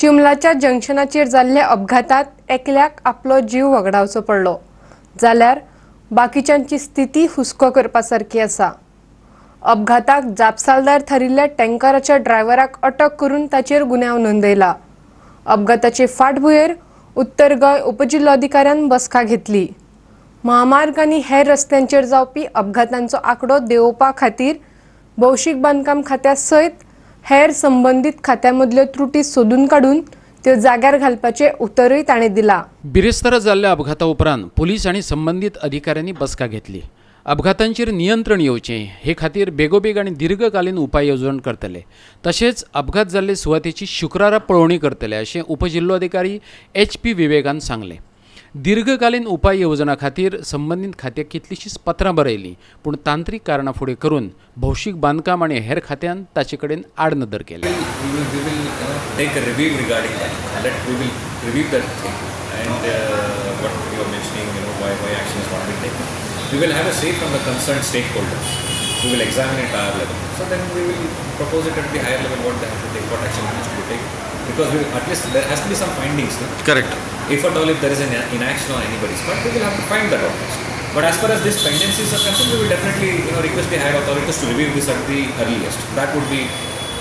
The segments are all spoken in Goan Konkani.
चिंबलाच्या जंक्शनाचेर जाल्ल्या अपघातांत एकल्याक आपलो जीव वगडावचो पडलो, जाल्यार बाकीच्यांची स्थिती हुस्को करपा सारकी आसा. अपघाताक जापसालदार थारिल्ल्या टँकराच्या ड्रायव्हराक अटक करून ताचेर गुन्यांव नोंदयला. अपघाताचे फाटभुंयेर उत्तर गोंय उपजिल्लोधिकाऱ्यान बसका घेतली. म्हामार्ग आनी हेर रस्त्यांचेर जावपी अपघातांचो आंकडो देंवोवपा खातीर भौशीक बांदकाम खात्या सयत हेर संबंदीत खात्यां मदल्यो त्रुटी सोदून काडून त्यो जाग्यार घालपाचें उतरूय ताणें दिलां. बिरेस्तारा जाल्ल्या अपघाता उपरांत पुलीस आनी संबंदीत अधिकाऱ्यांनी बसका घेतली. अपघातांचेर नियंत्रण येवचें हे खातीर बेगोबेग आनी दीर्घकालीन उपाय येवजण करतले, तशेंच अपघात जाल्ले सुवातेची शुक्रारा पळोवणी करतले, अशें उपजिल्लोधिकारी एच पी विवेकान सांगलें. दीर्घकालीन उपाय येवजणा खातीर संबंदीत खात्याक कितलींशींच पत्रां बरयलीं, पूण तांत्रीक कारणां फुडें करून भौशीक बांदकाम आनी हेर खात्यान ताचे कडेन आडनदर केल्या. We will take a review regarding that. We will review that thing and what you are mentioning, why action has not been taken. We will have a say from the concerned stakeholders. We will examine it at our level. So then we will propose it at the higher level, what they have to take, what action has to be taken. Because at least there has to be some findings, no? Correct. If at all, if there is an inaction on anybody's part, we will have to find that out first. But as far as this pendencies are concerned, we will definitely request the higher authorities to review this at the earliest. That would be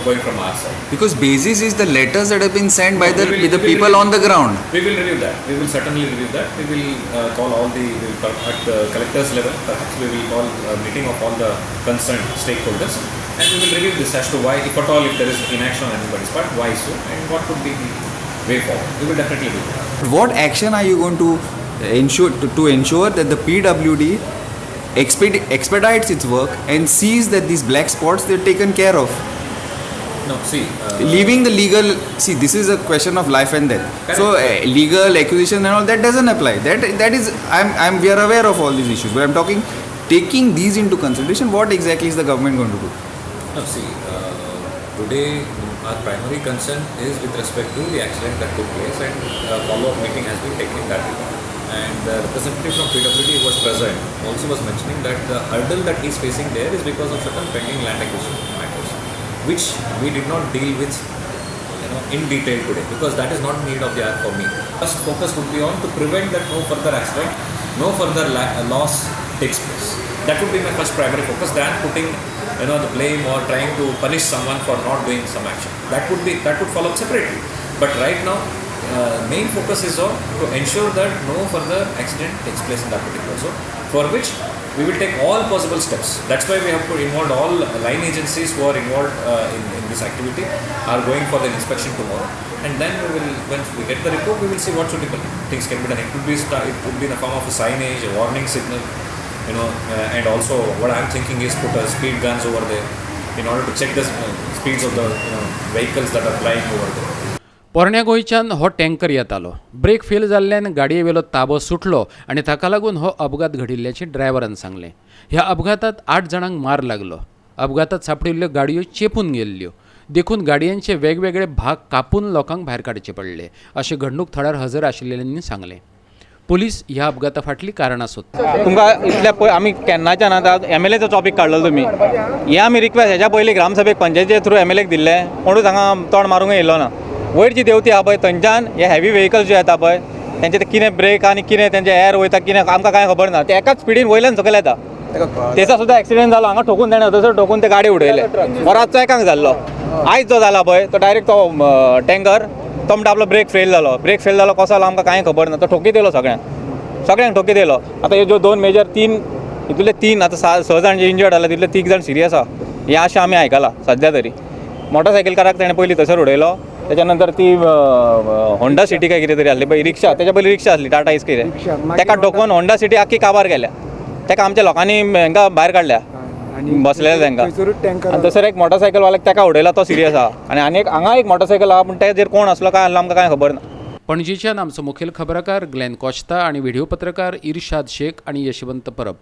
going from our side. Because basis is the letters that have been sent by the We the will people review. On the ground. We will review that. We will certainly review that. We will call all the, we will call at the collector's level. Perhaps we will call a meeting of all the concerned stakeholders, and we will review this as to why, if at all, if there is inaction on anybody's part, why so, and what could be the way forward. We will definitely do that. What action are you going to ensure to ensure that the PWD expedites its work and sees that these black spots, they're taken care of? No, see. Leaving the legal, see, this is a question of life and death. Correct. So legal accusation and all that doesn't apply. That is, I'm we are aware of all these issues, but I'm talking, taking these into consideration, what exactly is the government going to do? No, see, today our primary concern is with respect to the accident that took place, and a follow-up meeting has been taken in that regard. And the representative from PWD who was present also was mentioning that the hurdle that he is facing there is because of certain pending land acquisition matters, which we did not deal with in detail today, because that is not need of the hour for me. First focus would be on to prevent that no further accident, no further loss takes place. That would be my first primary focus than putting the blame or trying to punish someone for not doing some action. That would follow up separately. But right now, main focus is on to ensure that no further accident takes place in that particular zone, for which we will take all possible steps. That's why we have to involve all line agencies who are involved in this activity are going for the inspection tomorrow, and then we will, once we get the report, we will see what suitable things can be done. It would be in the form of a signage, a warning signal, and also what I'm thinking is put a speed guns over there in order to check the speeds of the vehicles that are flying over there. पोरण्या गोंयच्यान हो टँकर येतालो. ब्रेक फेल जाल्ल्यान गाडयेवेलो ताबो सुटलो आनी ताका लागून हो अपघात घडिल्ल्याचें ड्रायव्हरान सांगलें. ह्या अपघातांत आठ जाणांक मार लागलो. अपघातांत सांपडिल्ल्यो गाडयो चेपून गेल्ल्यो, देखून गाडयांचे वेगवेगळे भाग कापून लोकांक भायर काडचे पडले, अशें घडणूक थळार हजर आशिल्ल्यांनी सांगलें. पुलीस ह्या अपघाता फाटलीं कारणां सोदतात. तुमकां इतल्या पय आमी केन्नाच्यान आतां एम एल एचो टॉपीक काडलो तुमी. हे आमी रिक्वेस्ट हेज्या पयलीं ग्रामसभेक पंचायतीचे थ्रू एम एल एक दिल्लें. कोणूच हांगा तोंड मारूंक येयलो ना. वयर जी देंवती आहा पळय, थंयच्यान हे हेवी वेहिकल्स जे येता पळय, तेंचे ते कितें ब्रेक आनी कितें तेंचे एर वयता, कितें आमकां कांय खबर ना. ते एकाच स्पिडीन वयल्यान सकयल येता. तेचा सुद्दां एक्सिडंट जालो. हांगा ठोकून तेणें थंयसर ठोकून ते गाडी उडयले. वराचो एकाक जाल्लो. आयज जो जाला पळय, तो डायरेक्ट तो टँकर, तो म्हणटा आपलो ब्रेक फेल जालो. ब्रेक फेल जालो कसो जालो, आमकां कांय खबर ना. तो ठोकीत येयलो सगळ्यांक, सगळ्यांक ठोकीत येयलो. आतां हे ज्यो दोन मेजर, तीन हितूंतले तीन, आतां सा स जाण जे इंजर्ड जाला, तितले तीग जाण सिरियस आहा, हें अशें आमी आयकलां. सद्या तरी मोटरसायकलकाराक तेणें पयलीं थंयसर उडयलो. तेच्या नंतर ती होंडा सिटी काय कितें तरी आसली पळय, रिक्षा, तेच्या पयलीं रिक्षा आसली, टाटा एस कितें, तेका ठोकोन होंडा सिटी आख्खी काबार केल्या. तेका आमच्या लोकांनी हेंका भायर काडल्या, बसलेले तांकां. आनी थंयसर एक मोटरसायकलवाल्याक तेका उडयला, तो सिरियस आहा. आनी आनी एक हांगा एक मोटरसायकल आहा, पूण तेजेर कोण आसलो, काय आसलो, आमकां कांय खबर ना. पणजेच्यान आमचो मुखेल खबराकार ग्लॅन कॉश्ता आनी व्हिडिओ पत्रकार इर्शाद शेख आनी यशवंत परब.